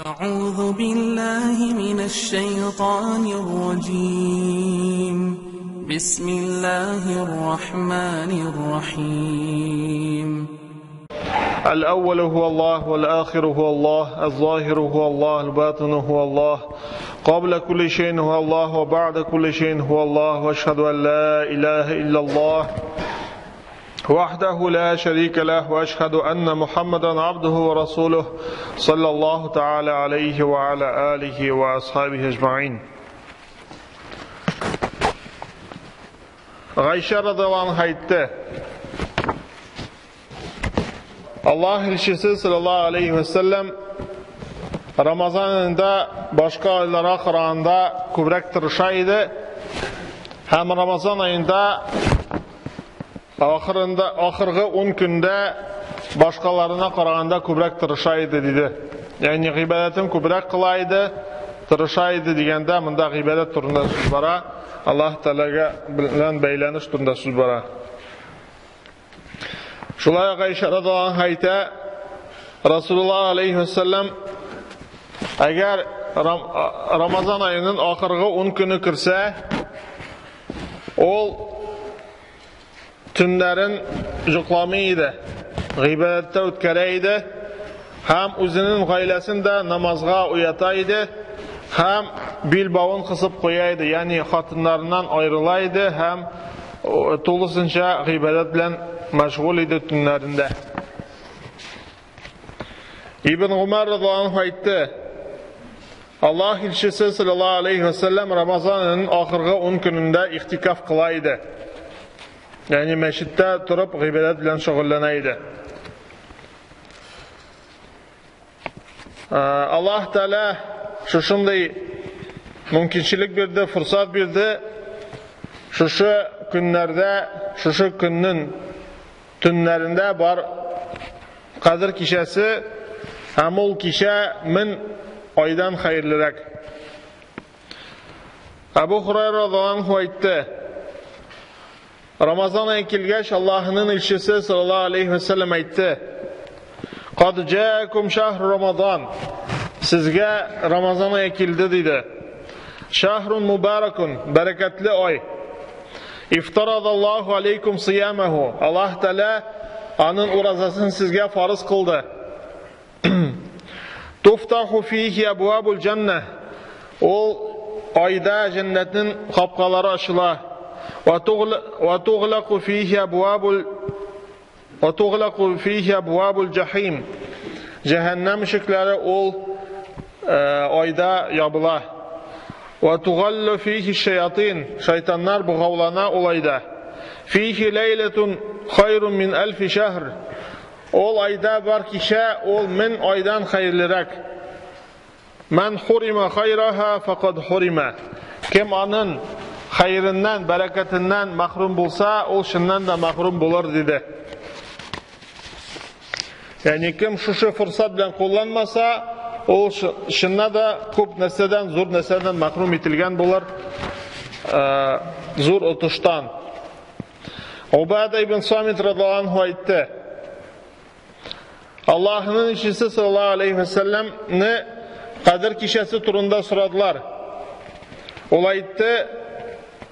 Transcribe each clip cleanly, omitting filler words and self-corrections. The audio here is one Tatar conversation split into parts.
أعوذ بالله من الشيطان الرجيم. بسم الله الرحمن الرحيم. الأول هو الله، والآخر هو الله، الظاهر هو الله، الباطن هو الله، قبل كل شيء هو الله، وبعد كل شيء هو الله، وأشهد أن لا إله إلا الله وحده لا شريك له، وأشهد أن محمدا عبده ورسوله صلى الله تعالى عليه وعلى آله وأصحابه أجمعين. Гайшә радиаллаһу анха әйтте: Аллаһ илчесе саллаллаһу алейхи ва сәлләм Рамазан аенда башка айларга караганда күбрәк тырыша иде. Һәм Рамазан аенда ахырында ахыргы 10 көндә башкаларына караганда күбрәк тырыша иде диде. Ягъни гыйбадәтен күбрәк кыла иде, тырыша иде дигәндә монда гыйбадәт турында сүз бара, Аллаһ Тәгаләгә белән бәйләнеш турында сүз бара. Шулай ук Гайшә радиаллаһу анха әйтә, Расулуллаһ алейхи вәсәлләм әгәр Рамазан аеның ахыргы 10 көне керсә, ул төннәрен йокламый иде, гыйбадәттә үткәрә иде һәм үзенең гаиләсен дә намазга уята иде һәм билбавын кысып куя иде, ягъни хатыннарыннан аерыла иде һәм тулысынча гыйбадәт белән мәшгуль иде төннәрендә. Ибн Умар радиаллаһу анһу әйтте: Аллаһ илчесе саллаллаһу алейхи ва саллям Рамазанның ахыргы 10 көнендә ихтикаф кыла иде. Ягъни мәчеттә торып гыйбадәт белән шөгыльләнә иде. Аллаһ Тәгалә шушындый мөмкинчелек бирде, форсат бирде. Шушы көннәрдә, шушы көннең төннәрендә бар Кадер кичәсе һәм ул кичә мең айдан хәерлерәк. Әбу Хурайра радиаллаһу анһу әйтте: Рамазан ае килгәч, Аллаһның илчесе саллаллаһу алейхи ва саллям әйтте: Кад җаакум шахру Рамазан. Сезгә Рамазан ае килде диде. Шахрун мубаракун, бәрәкәтле ай. Ифтарадаллаһу алейкум сиямаху. Аллаһ Тәгалә аның уразасын сезгә фарыз кылды. Туфтаху фихи абвабул җанна. Ул айда җәннәтнең капкалары ачыла. Ва туглаку фихи абвабул Ва туглаку фихи абвабул җахим. Җәһәннәм ишекләре ул айда ябыла. Ва тугаллу фихи шаятин. Шайтаннар богаулана ул айда. Фихи ләйләтун хайрун мин әлфи шәһр. Ул айда бар кичә, ул мең айдан хәерлерәк. Мән хурима хайраха факад хурима. Кем аның хәереннән, бәрәкәтеннән мәхрүм булса, ул чыннан да мәхрүм булыр диде. Ягъни кем шушы форсат белән кулланмаса, ул чыннан да күп нәрсәдән, зур нәрсәдән мәхрүм ителгән булыр, зур отыштан. Убада ибн Самит радиаллаһу анһу әйтте: Аллаһның илчесе саллаллаһу алейхи ва сәлләмне Кадер кичәсе турында сорадылар. Ул әйтте: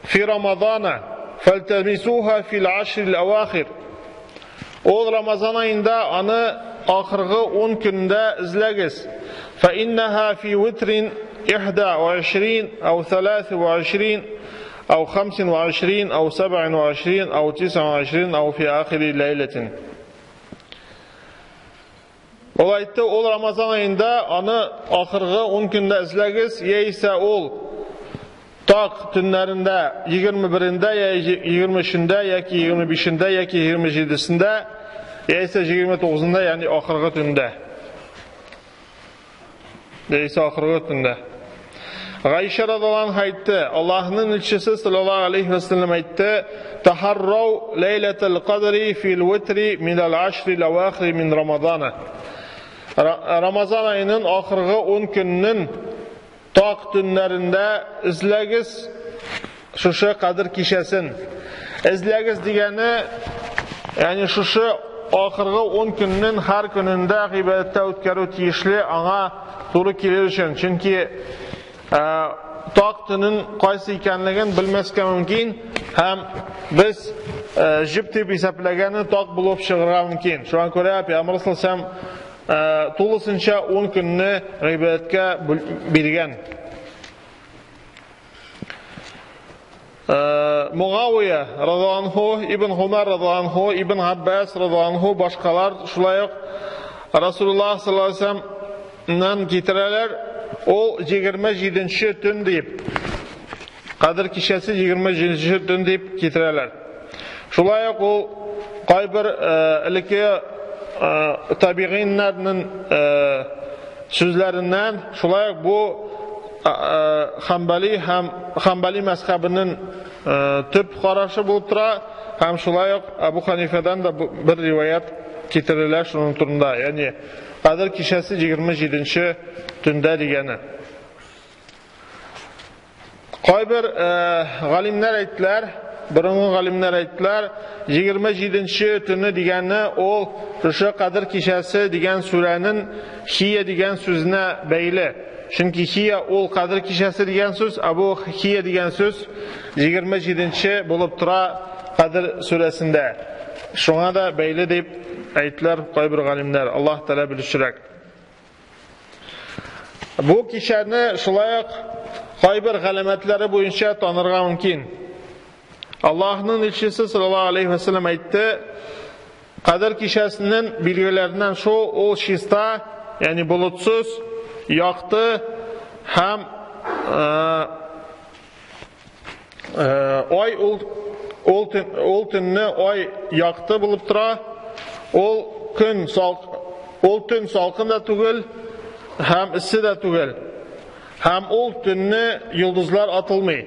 "Фи Рамазана фальтамисуха фил ашрил авахир." Ул Рамазан аенда аны ахыргы 10 көндә эзләгез. Фа иннаха фи витрин 21 أو 23 أو 25 أو 27 أو 29 أو في آخر ليلة. Ул әйтте, ул Рамазан аенда аны ахыргы 10 көндә эзләгез, яисә ул так төннәрендә 21-ндә, я 23-ндә, яки 25-ндә, яки 27-сендә, яисә 29-нда, ягъни ахыргы төндә. Яисә ахыргы төндә. Гайшә радиаллаһу анха әйтте, Аллаһның илчесе саллаллаһу алейхи ва саллям әйтте: "Тахаррау ләйләтел кадри фил витри минал ашри лавахри мин Рамазана." Рамазан аеның ахыргы 10 көннең так төннәрендә эзләгез шушы кадер кичәсен. Эзләгез дигәне, ягъни шушы ахыргы 10 көннең һәр көнендә гыйбадәттә үткәрү тиешле аңа туры килер өчен. Чөнки так төнен кайсы икәнлеген белмәскә мөмкин һәм без җеп дип исәпләгәне так булып чыгарга мөмкин. Шуңа күрә Пәйгамбәр саллаллаһу алейһи ва тулысынча 10 көнне гыйбадәткә биргән. Мугавия радиаллаһу анху, Ибн Гумар радиаллаһу анху, Ибн Аббас радиаллаһу анху башкалар шулай ук Расулуллаһ саллаллаһу алейһи ва сәлләмнән китерәләр, ул 27-нче төн дип, Кадер кичәсе 27-нче төн дип китерәләр. Шулай ук ул кайбер элекке табигыйннарның сүзләреннән, шулай ук бу Хамбали һәм Хамбали мәзхәбенең төп карашы булып тора, һәм шулай ук Абу Ханифадан да бер риваят китерелә шуның турында, ягъни Кадер кичәсе 27-нче төндә дигәне. Кайбер галимнәр әйттеләр, борынгы галимнәр әйттеләр, 27-нче төне дигәне ул шушы Кадер кичәсе дигән сүрәнең хия дигән сүзенә бәйле. Чөнки хия ул Кадер кичәсе дигән сүз, ә бу хия дигән сүз 27-нче булып тора Кадер сүрәсендә. Шуңа да бәйле дип әйттеләр кайбер галимнәр. Аллаһ Тәгалә белүчерәк. Бу кичәне шулай ук кайбер галәмәтләре буенча танырга мөмкин. Аллаһның илчесе саллаллаһу алейһи ва сәлләм әйтте, Кадер кичәсенең билгеләреннән шул ул чиста, ягъни болытсыз, якты һәм ай ул ул төн, ул төнне ай якты булып тора, ул көн сал, ул төн салкын да түгел һәм эссе дә түгел. Һәм ул төнне йолдызлар атылмый.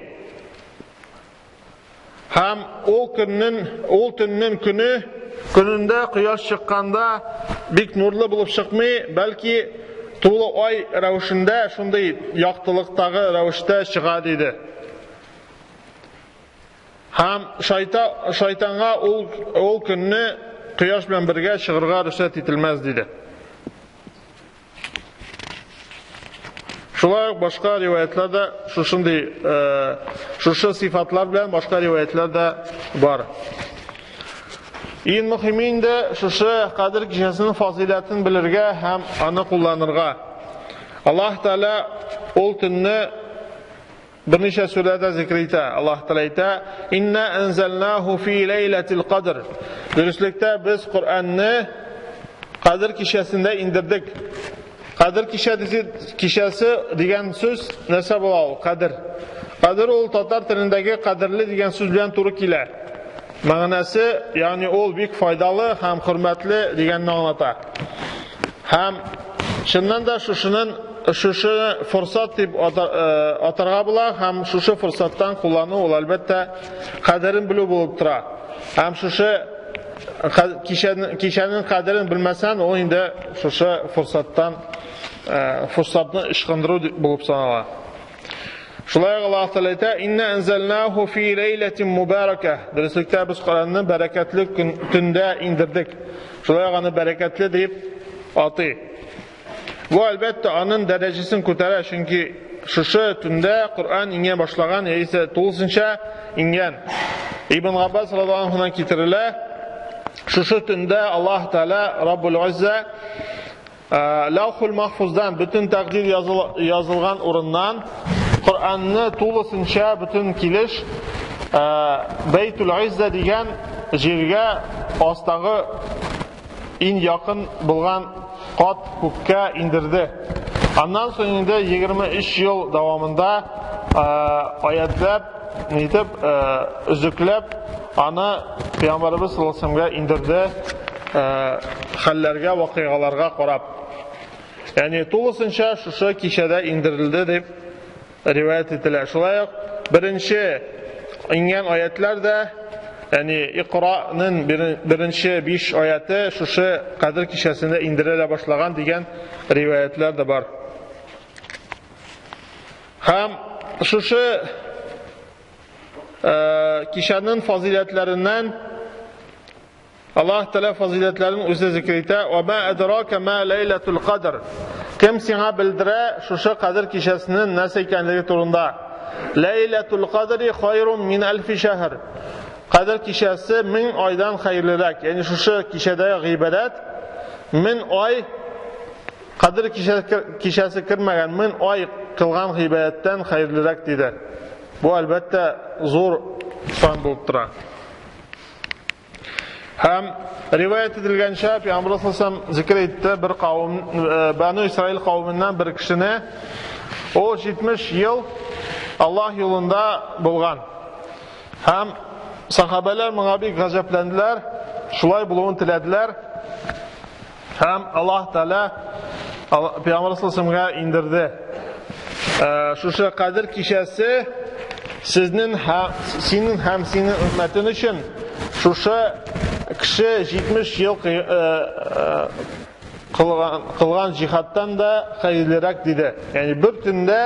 Һәм ул көннең, ул төннең көне, көнендә кояш чыкканда бик нурлы булып чыкмый, бәлки тулы ай рәвешендә, шундый яктылыктагы рәвештә чыга диде. Һәм шайтанга ул көнне кояш белән бергә чыгарга рөхсәт ителмәс диде. Шулай ук башка риваятлар да шушындый, шушы сыйфатлар белән башка риваятлар да бар. Иң мөһиме инде шушы Кадер кичәсенең фазыйләтен белергә һәм аны кулланырга. Аллаһ Тәгалә ул төнне берничә сүрәдә зикр итә. Аллаһ Тәгалә әйтә: Инна анзалнаху фи ләйләтил кадр. Дөреслектә без Коръәнне Кадер кичәсендә индердек. Кадер кичәсе дигән сүз нәрсә була ул? Кадер. Кадер ул татар телендәге кадерле дигән сүз белән туры килә. Мәгънәсе, ягъни ул бик файдалы һәм хөрмәтле дигәнне аңлата. Һәм чыннан да шушы форсат дип атарга була һәм шушы форсаттан куллану ул әлбәттә кадерен белү булып тора. Һәм шушы кичәнең кадерен белмәсән, ул инде шушы форсатны ычкындыру булып санала. Шулай ук Аллаһ Тәгалә әйтә: Инна анзалнаху фи ләйләтин мубарака. Дөреслектә без Коръәнне бәрәкәтле төндә индердек. Шулай ук аны бәрәкәтле дип атый. Бу әлбәттә аның дәрәҗәсен күтәрә, чөнки шушы төндә Коръән иңә башлаган, яисә тулысынча иңгән. Ибн Габбас радиаллаһу анһудан китерелә, шушы төндә Аллаһ Тәгалә Раббул Иззә Лаухул Махфуздан бөтен тәкъдир язылган урыннан Коръәнне тулысынча бөтен килеш Бәйтул Иззә дигән җиргә астагы иң якын булган кат күккә индерде. Аннан соң инде 23 ел дәвамында аятлап, нитеп, өзекләп аны Пәйгамбәребез саллаллаһу алейһи ва сәлләмгә индерде, хәлләргә, вакыйгаларга карап. Ягъни тулысынча шушы кичәдә индерелде дип риваять ителә. Шулай ук беренче иңгән аятлар да, ягъни Икраның беренче 5 аяты шушы Кадер кичәсендә индерелә башлаган дигән риваятлар да бар. Һәм шушы кичәнең фазыйләтләреннән Аллаһ Тәгалә фазыйләтләрен үзе зикер итә: "Ва ма адрака ма ләйләтул кадр". Кем сиңа белдерә шушы Кадер кичәсенең нәрсә икәнлеге турында? Ләйләтул кадри хайрун мин әлфи шәһр. Кадер кичәсе 1000 айдан хәерлерәк. Ягъни шушы кичәдәге гыйбадәт 1000 ай Кадер кичәсе кермәгән 1000 ай кылган гыйбадәттән хәерлерәк диде. Бу әлбәттә зур сан булып тора. Һәм риваять ителгәнчә, Пәйгамбер саллаллаху зикр итте бер кавым, Бану Исраил кавеменнән бер кешене, ул 70 ел Аллаһ юлында булган. Һәм сахабәләр моңа бик гаҗәпләнделәр, шулай булуын теләделәр. Һәм Аллаһ Тәгалә Пәйгамбер саллаллаху индерде. Шушы Кадер кичәсе сезнең һәм синең һәм синең өммәтең өчен шушы кеше 70 ел кылган җихадтан да хәерлерәк диде. Ягъни бер төндә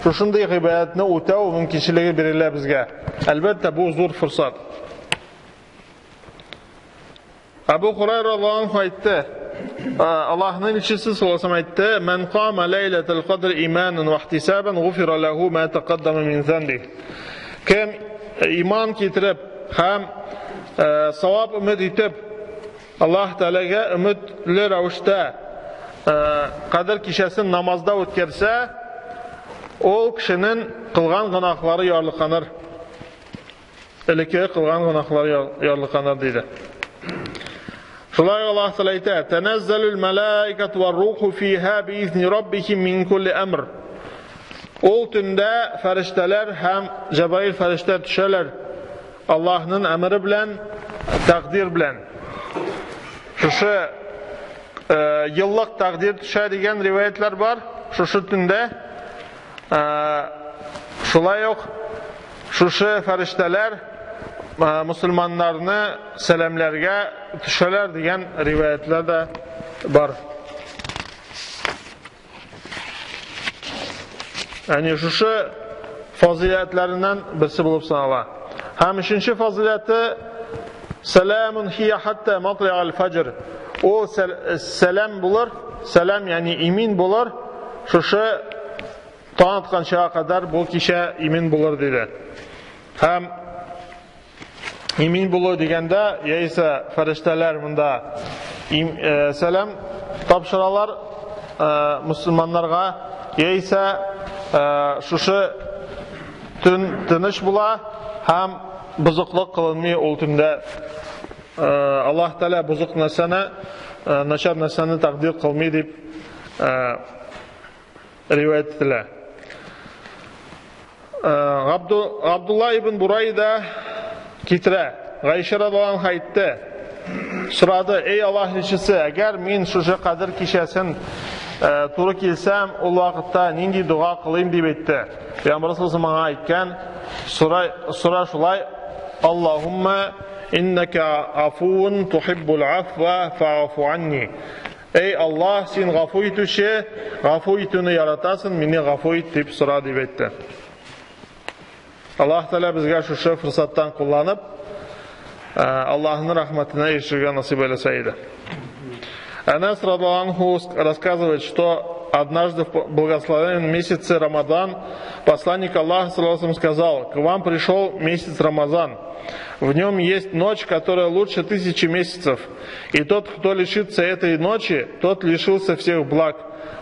шушындый гыйбадәтне үтәү мөмкинчелеге бирелә безгә. Әлбәттә, бу зур форсат. Әбу Хурайра радиаллаһу анһу әйтте, Аллаһның илчесе саллаллаһу алейһи әйтте, "Ман кама ләйләтел кадр иманан ва ихтисабан гуфира лаху ма тақаддама мин замби". Кем иман китереп һәм савап өмет итеп Аллаһ Тәгаләгә өметле рәвештә Кадер кичәсен намазда үткәрсә, ул кешенең кылган гөнаһлары ярлыканыр. Элеккеге кылган гөнаһлар ярлыканыр диде. Шулай Аллаһ Тәгалә әйтә: "Таназзалул малаикату вар-руху фиха биизни раббихим мин кулли амр". Ул төндә фәрештәләр һәм Җәбраил фәрештә төшәләр. Аллаһның әмере белән, тәкъдир белән. Шушы еллык тәкъдир төшә дигән риваятлар бар. Шушы төндә шулай ук шушы фәрештәләр мусульманнарны сәламләргә төшәләр дигән риваятлар да бар. Әни шушы фазыйләтләреннән берсе булып санала. Һәм өченче фазыйләте сәламун хия хатта матли'ал фаҗр. Ул сәлам булыр, сәлам ягъни имин булыр. Шушы таң атканчага кадәр бу кичә имин булыр диде. Һәм имин булу дигәндә, яисә фәрештәләр монда сәлам тапшыралар мусульманнарга, яисә шушы төн тыныч була һәм бозыклык кылынмый ул төндә. Аллаһ Тәгалә бозык нәрсәне, начар нәрсәне тәкъдир кылмый дип риваять ителә. Абдулла ибн Бурайда китерә. Гайшә радиаллаһу анха әйтте. Сорады: "Эй Аллаһ илчесе, әгәр мин шушы Кадер кичәсен туры килсәм, ул вакытта нинди дога кылыйм?" дип әйтте. Пәйгамбер саллаллаһу моңа әйткән: "Сора, сора шулай: Аллаһумма иннака афуун тухиббул афва фa'фу анни." Эй Аллаһ, син гафу итүче, гафу итүне яратасың, мине гафу ит дип сора дип әйтте. Аллаһ Тәгалә безгә шушы форсаттан кулланып, Аллаһның рәхмәтенә ирешергә насыйп әйләсә иде. Анас радиаллаху рассказывает, что однажды в благословенном месяце Рамадан посланник Аллаха саллаллаху сказал: "К вам пришел месяц Рамазан. В нем есть ночь, которая лучше тысячи месяцев. И тот, кто лишится этой ночи, тот лишился всех благ,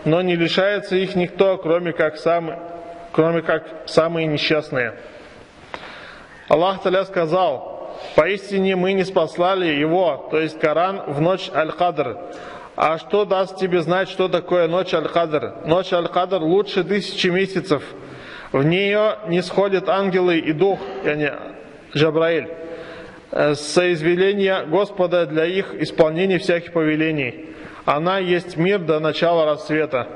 но не лишается их никто, кроме как самые несчастные". Аллах Таля сказал: «Поистине мы не спаслали его, то есть Коран, в ночь Аль-Кадр. А что даст тебе знать, что такое ночь Аль-Кадр? Ночь Аль-Кадр лучше тысячи месяцев. В нее не сходят ангелы и дух, яни Джабраиль, соизволения Господа для их исполнения всяких повелений. Она есть мир до начала рассвета».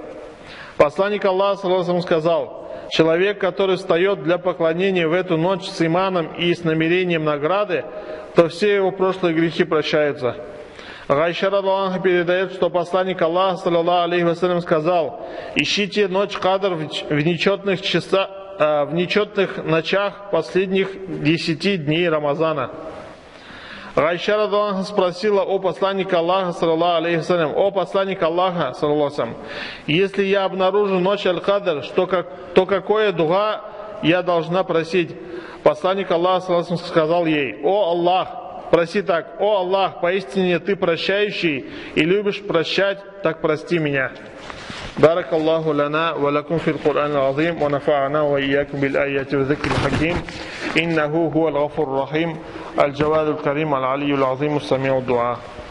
Посланник Аллаха саллаллаху алейхи сказал: «Человек, который встает для поклонения в эту ночь с иманом и с намерением награды, то все его прошлые грехи прощаются». Гайша радиаллаху анха передает, что посланник Аллаха саллаллаху алейхи вассалям сказал: «Ищите ночь Кадр в нечетных часах, в нечетных ночах последних 10 дней Рамазана». Гайша радаллаху спросила о посланника Аллаха, саллаллаху алейхи вассалям, о посланник Аллаха, саллаллаху алейхи, если я обнаружу ночь Аль-Кадр, что как, то какое дуга я должна просить? Посланник Аллаха, саллаллаху алейхи, сказал ей: о Аллах, проси так: о Аллах, поистине ты прощающий и любишь прощать, так прости меня. بارك الله لنا ولكم في القرآن العظيم ونفعنا وإياكم بالآيات والذكر الحكيم إنه هو الغفور الرحيم الجواد الكريم العلي العظيم السميع الدعاء.